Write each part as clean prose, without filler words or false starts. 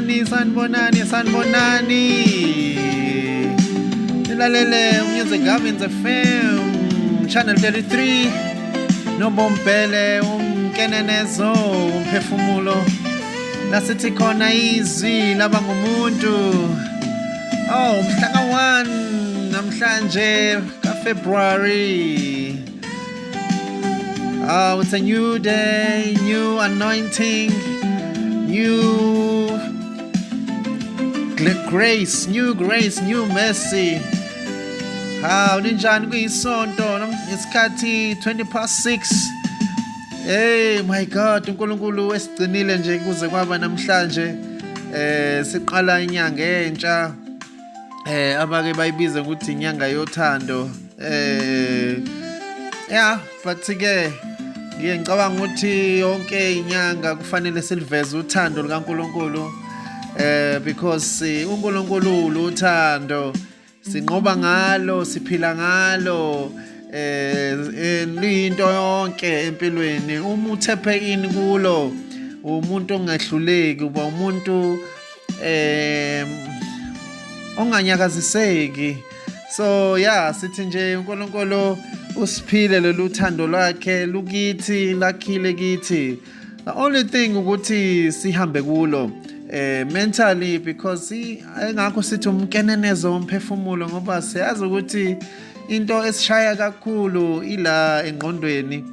Sanibonani, sanibonani, sanibonani. Nilalele Music Gavins FM Channel 33 noBombhele umkenenezo umphefumulo lasithi khona izwi laba ngumuntu. Oh, mhla ka-1 namhlanje ka-February. Oh, it's a new day, new anointing, new grace, new grace, new mercy. Hawu, ninjani kuyisonto isikhathi 20 past 6. Hey my God, uNkulunkulu esigcinile nje kuze kwaba namhlanje. Siqala inyanga entsha. Abake bayibiza ukuthi inyanga yothando. Yeah, but ke ngiye ngicabanga ukuthi yonke inyanga kufanele siliveze uthando likaNkulunkulu because uNkulunkulu uthando, sinqoba ngalo, siphila ngalo, liyinto yonke empilweni. Uma uthephe ini kulo, umuntu ongahluleki, uba umuntu onganyakaziseki. So yeah, sithi nje uNkulunkulu usiphile lolu thando lwakhe lukithi, lakhile kithi. The only thing ukuthi sihambe kulo mentally, because engakho sithi umkenenezo womphefumulo, ngoba siyazi ukuthi into esishaya kakhulu ila engqondweni,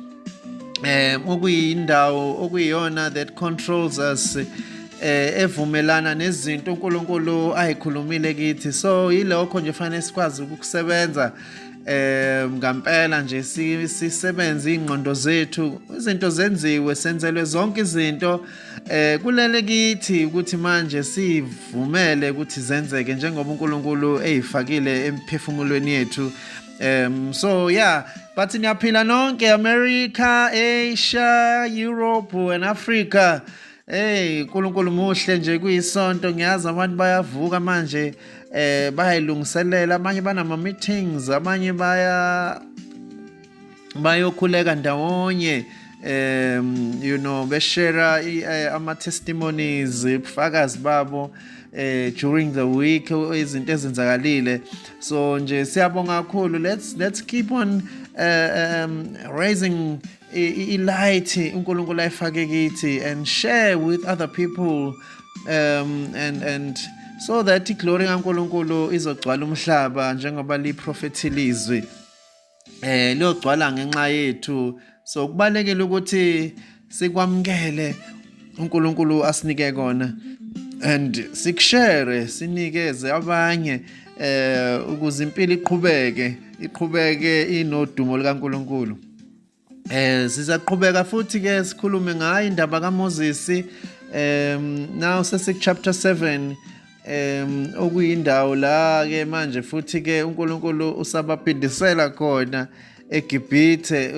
okuyindawo okuyiyona that controls us, evumelana nezinto uNkulunkulu ayikhulumile kithi. So yilokho nje fanele sikwazi ukusebenza ngampela nje, sisebenze ingqondo zethu, izinto zenziwe, senzelwe zonke izinto. Kulele kithi ukuthi manje sivumele ukuthi zenzeke njengoba uNkulunkulu eyifakile emphefumulweni yethu. So yeah, but niyaphila nonke, America, Asia, Europe and Africa. Hey, uNkulunkulu muhle nje kuyisonto. Ngiyazi abantu bayavuka manje, bayilungiselela, abanye banama meetings, abanye bayokhuleka ndawonye, beshare ama testimonies, ubufakazi babo during the week, izinto ezenzakalile. So nje siyabonga kakhulu. Let's keep on raising i-light uNkulunkulu ayifake kithi and share with other people and so that iglory kaNkulunkulu izogcwala umhlaba njengoba liprofethile izwi, liyogcwala ngenxa yethu. So kubalekile ukuthi sikwamukele uNkulunkulu asinike kona and sikushare, sinikeze abanye ukuze impilo iqhubeke, iqhubeke inodumo likaNkulunkulu. Sizaqhubeka futhi ke sikhulume ngayo indaba kaMoses. Now sesi chapter 7, okuyindawo la ke manje futhi ke uNkulunkulu usabaphindisela khona eGibhithe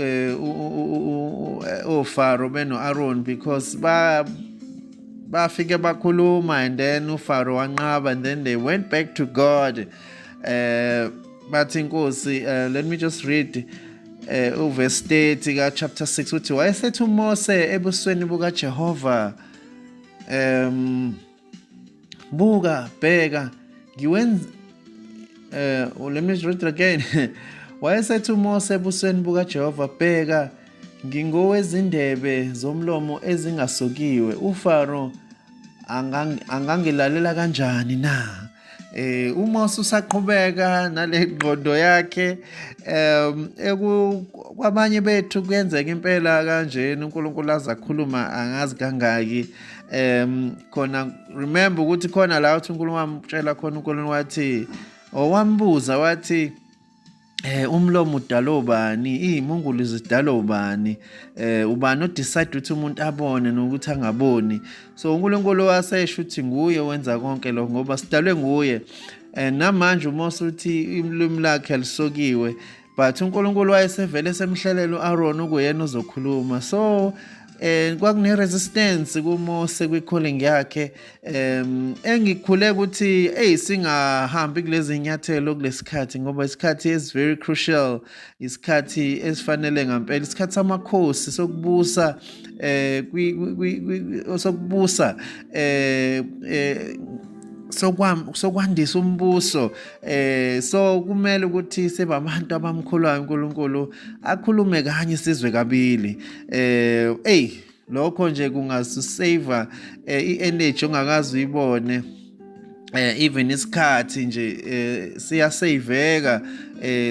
oFaro beno Aaron, because ba bafike bakhuluma and then uFaro wanqaba and then they went back to God. Bathi inkosi, let me just read uverse 30 ka chapter 6, uthi wayesethi uMose ebusweni bukaJehova, "Buka, bheka, ngiwenza." Let me read it again. Wayesethi uMose ebusweni bukaJehova, "Bheka, ngingowezindebe zomlomo ezingasokiwe, uFaro angangilalela kanjani na?" UMose usaqhubeka nale ngqondo yakhe. Eku kwabanye bethu kuyenzeka impela kanjena, uNkulunkulu azakhuluma angazi kangaki. Khona, remember ukuthi khona la uthi uNkulunkulu wamtshela khona, uNkulunkulu wathi, owambuza wathi, umlomo udalwa ubani? Izimungulu zidalwa ubani? Ubani odecide ukuthi umuntu abone nokuthi angaboni?" So uNkulunkulu wasesho ukuthi nguye wenza konke lokho ngoba sidalwe nguye. And namanje uMose uthi ulimi lakhe alisokiwe, but uNkulunkulu wayesevele semhlelela uAaron ukuyena ozokhuluma. So Kwakune resistance kuMose kwi calling yakhe. Engikhule ukuthi hey, singahambi kulezi nyathelo kulesikhathi, ngoba isikhathi is very crucial, isikhathi esifanele ngempela, isikhathi samakhosi sokubusa, eh kwi sokubusa, sokwandisa umbuso. So kumele ukuthi sebabantu abamkhulwayo uNkulunkulu, akhulume kanye sizwe kabili. Hey, lokho nje kungasisave i-energy ongakaze uyibone, even isikhathi nje siyasaveka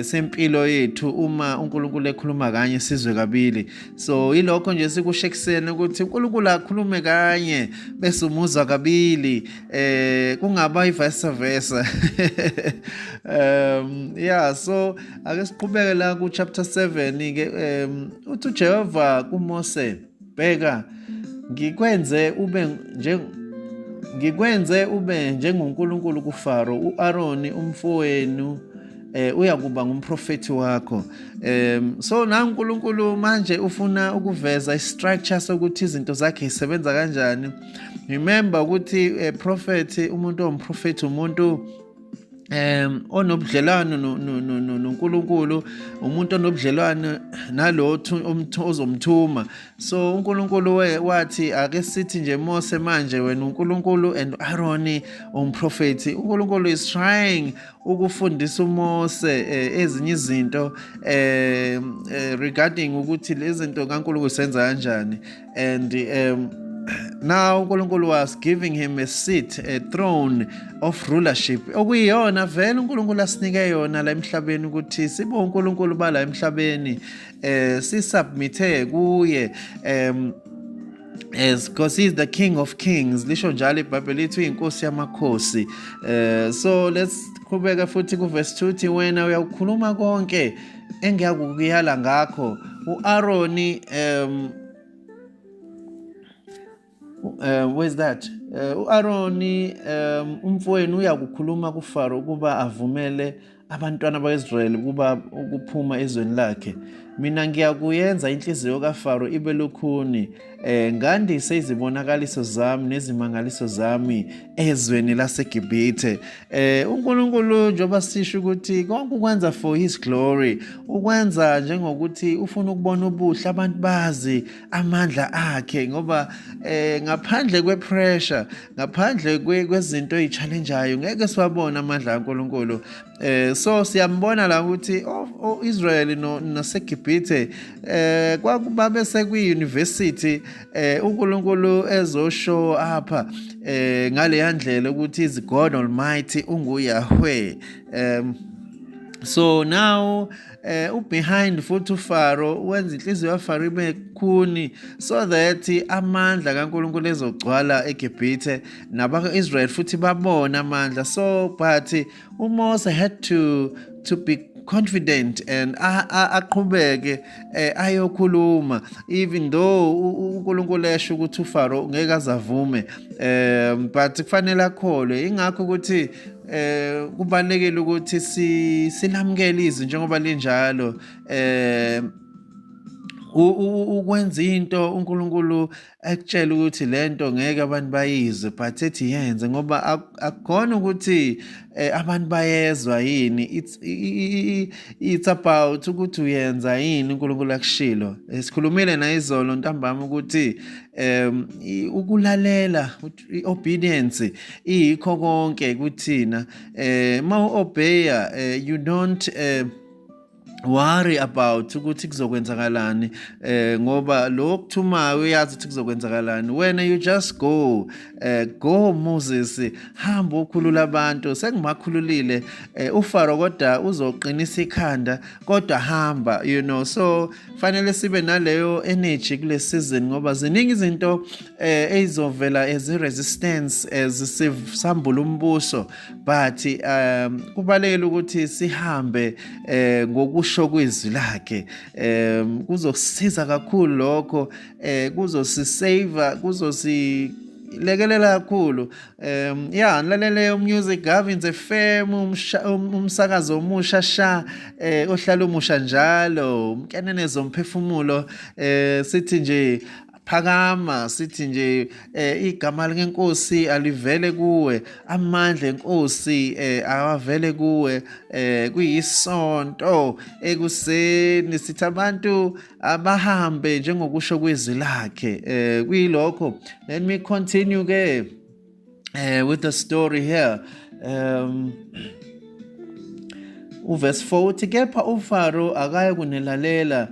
sempilo yethu uma uNkulunkulu ekhuluma kanye sizwe kabili. So ilokho nje sikusho ekuseni ukuthi uNkulunkulu akhulume kanye bese umuzwa kabili, kungaba vice versa. Yeah, so ake siqhubeke la ku chapter 7 ke. Uthi uJehova kuMose, "Bheka, ngikwenze ube njengoNkulunkulu kuFaro. uAroni umfowenu uyakuba ngumprofeti wakho." So na uNkulunkulu manje ufuna ukuveza istructure sokuthi izinto zakhe zisebenza kanjani. Remember ukuthi prophet, umuntu ongumprofeti, umuntu onobudlelwano noNkulunkulu, umuntu onobudlelwano nalo ozomthuma. So uNkulunkulu wathi, ake sithi nje, Mose, manje wena uNkulunkulu and Aaron umprofeti. uNkulunkulu is trying ukufundisa uMose ezinye izinto regarding ukuthi lezi zinto kaNkulunkulu senza kanjani. And now uNkulunkulu was giving him a seat, a throne of rulership, okuyiyona vele uNkulunkulu asinike yona la emhlabeni, ukuthi sibe uNkulunkulu bala emhlabeni, sisubmithe kuye, as because he is the King of Kings. Lisho njalo iBhayibheli, lithi uyinkosi yamakhosi. So let's qhubeka futhi ku verse 2. Uthi, "Wena uyakukhuluma konke engiyakukuyala ngakho. uAaroni," where's that? "uAaroni umfowenu uyakukhuluma kuFaro ukuba avumele abantwana bakwaIsrayeli ukuba ukuphuma ezweni lakhe. Mina ngiyakuyenza inhliziyo kaFaro ibe lukhuni, ngandise izibonakaliso zami nezimangaliso zami ezweni laseGibhithe." UNkulunkulu, njengoba sisho ukuthi konke ukwenza for his glory, ukwenza njengokuthi ufuna ukubona ubuhle, abantu bazi amandla akhe, ngoba ngaphandle kwepressure, ngaphandle kwezinto ezichallengeayo, ngeke siwabone amandla kaNkulunkulu. So siyambona la ukuthi o Israel no naseGibhithe kwakubabe sekwi university, uNkulunkulu ezoshow apha ngale ndlela ukuthi is God Almighty, unguYahweh. So now ubehind futhi uFaro wenza inhliziyo yaFaro ibe khuni so that amandla kaNkulunkulu ezogcwala eGibhithe nabaka-Israel futhi babone amandla. So but uMose had to be confident and aqhubeke ayokhuluma, even though uNkulunkulu esho ukuthi uFaro ngeke azavume, but kufanele akholwe. Ingakho ukuthi kubalekile ukuthi silamukele izwi njengoba linjalo. Ukwenza into uNkulunkulu ekutshela ukuthi lento ngeke abantu bayizwe, but ethi yenze, ngoba akukhona ukuthi abantu bayezwa yini. It's about ukuthi uyenza yini uNkulunkulu akushilo. Sikhulumile nayizolo ntambama ukuthi ukulalela, i-obedience iyikho konke kuthina. Ma u-obeya, you don't worry about ukuthi kuzokwenzakalani, ngoba lo okuthumayo uyazi ukuthi kuzokwenzakalani. Wena you just go. Go Moses, hamba ukhulula abantu, sengimakhululile. UFaro kodwa uzoqinisa ikhanda, kodwa hamba. So fanele sibe naleyo energy kule season, ngoba ziningi izinto ezizovela as resistance as sambula umbuso, but kubalekile ukuthi sihambe ngokusho kwezwi lakhe. Kuzosiza kakhulu lokho, kuzosisave, kuzosi lekelela kakhulu. Yeah, nilalele Music Gavins FM, umsakazo omusha sha, ohlala umusha njalo, umkenenezo umphefumulo. Sithi nje Phakama, sithi nje igama lenkosi alivele kuwe, amandla enkosi awavele kuwe. Kuyisonto ekuseni, sithi abantu abahambe njengokusho kwezwi lakhe. Kuyilokho, let me continue ke with the story here. Uverse 4 uthi, "Kepha uFaro akaye kunilalela,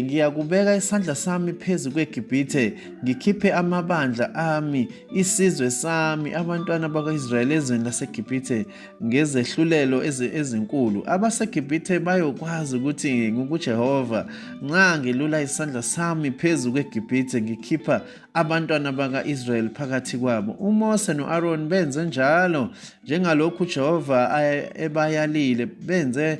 ngiyakubeka isandla sami phezu kweGibhithe, ngikhiphe amabandla ami, isizwe sami, abantwana bakwaIsrayeli ezweni laseGibhithe ngezehlulelo ezinkulu. AbaseGibhithe bayokwazi ukuthi nginguJehova nxa ngilula isandla sami phezu kweGibhithe, ngikhipha abantwana baka-Israyeli phakathi kwabo." UMose no-Aroni benze njalo njengalokhu uJehova ebayalile, benze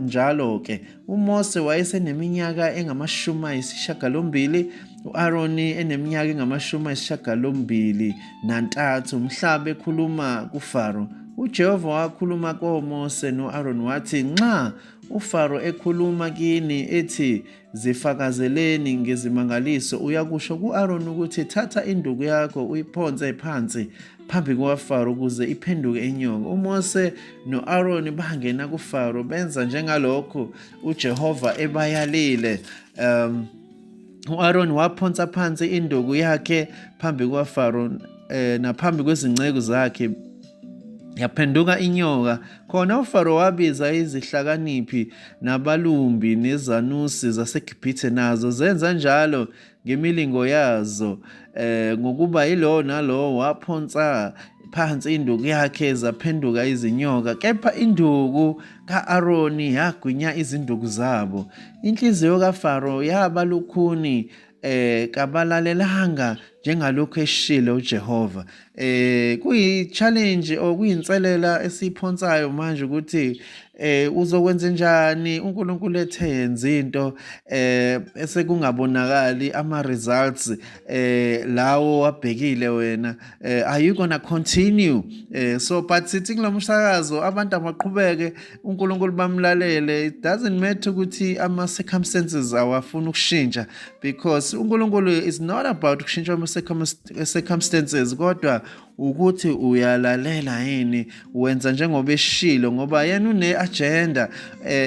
njalo-ke. UMose wayeseneminyaka engamashumi ayisishiyagalombili, u-Aroni eneminyaka engamashumi ayisishiyagalombili nantathu mhla bekhuluma kuFaro. UJehova wakhuluma koMose no-Aroni wathi, "Nxa uFaro ekhuluma kini ethi, 'Zifakazeleni ngezimangaliso,' uyakusho ku-Aroni ukuthi, 'Thatha induku yakho uyiphonse phansi phambi kukaFaro ukuze iphenduke inyoka.'" UMose no-Aroni bangena kuFaro, benza njengalokhu uJehova ebayalile. U-Aroni waphonsa phansi induku yakhe phambi kukaFaro naphambi kwezinceku zakhe, yaphenduka inyoka. Khona uFaro wabiza izihlakaniphi nabalumbi nezanusi zaseGibhithe, nazo zenza njalo ngemilingo yazo, ngokuba yilowo nalowo waphonsa phansi induku yakhe, zaphenduka izinyoka, kepha induku ka-Aroni yagwinya izinduku zabo. Inhliziyo kaFaro yaba lukhuni, kabalalelanga njengalokhu eshilo uJehova. Kuyi challenge or kuyinselela esiphonsayo manje ukuthi uzokwenza njani uNkulunkulu ethe yenza into esekungabonakali ama results lawo wabhekile wena. Are you gonna continue? So but sithi kulomsakazo abantu abaqhubeke, uNkulunkulu bamlalele. It doesn't matter ukuthi ama circumstances awafuna ukushintsha, because uNkulunkulu is not about ukushintsha ama circumstances, kodwa ukuthi uyalalela yini, wenza njengoba eshilo, ngoba yena une agenda.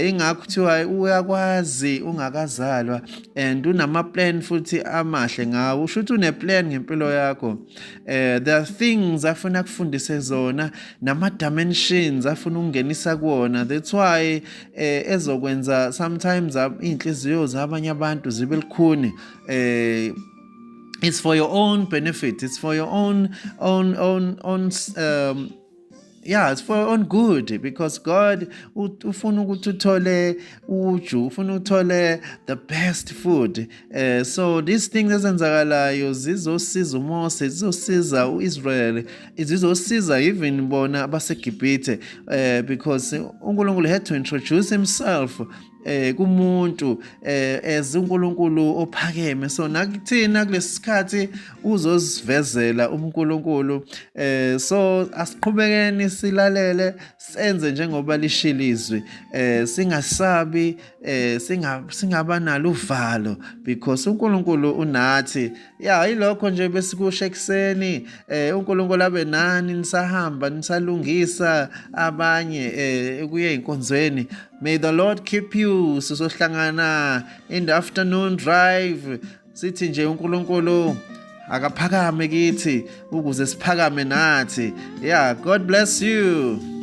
Ingakho kuthiwa uyakwazi ungakazalwa and unama plan futhi amahle ngawo. Usho ukuthi une plan ngempilo yakho. There are things afuna kufundise zona nama dimensions afuna ukungenisa kuwona. That's why ezokwenza sometimes inhliziyo zabanye abantu zibe likhuni. It's for your own benefit, it's for your own, yeah, it's for your own good, because God ufuna ukuthi uthole uju, ufuna uthole the best food. So these things ezenzakalayo zizosiza uMose, zizosiza uIsrael, zizosiza even bona abaseGibhithe, because uNkulunkulu had to introduce himself kumuntu as uNkulunkulu ophakeme. So nakuthina kulesisikhathi uzosivezela uNkulunkulu. So asiqhubekeni silalele, senze njengoba lishilo izwi, singasabi, singaba nalo uvalo, because uNkulunkulu unathi. Yeah, ilokho nje besikusho ekuseni. UNkulunkulu abe nani nisahamba, nisalungisa abanye ukuya enkonzweni. May the Lord keep you. Sizohlangana in the afternoon drive. Sithi nje uNkulunkulu akaphakame kithi ukuze siphakame nathi. Yeah, God bless you.